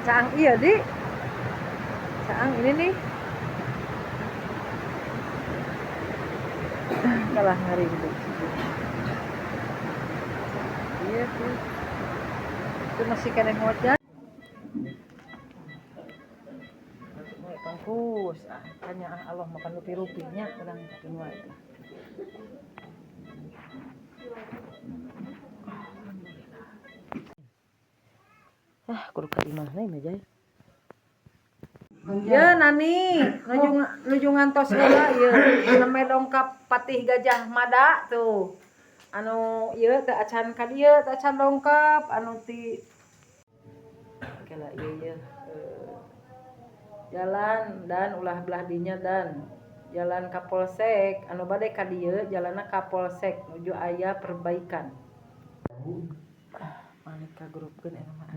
Caang iya di. Caang ini nih. Kalah ngari gitu. Iya tuh. Itu masih kena ngojan. Pangkus, ah, tanya ah Allah makan rupi-rupinya urang kedua itu. Ah, kudu ka imahna mah jay. Ya Nani, nuju nuju ngantos heula ieu. Namanya dongkap Patih Gajah Mada tuh. Anu ieu teu acan ka dieu, teu acan dongkap anu ti kela ieu ieu jalan dan ulah belah dinya dan jalan Kapolsek anu bade ka dieu jalanna Kapolsek nuju aya perbaikan. Ah, maneka grupkeun eta mah.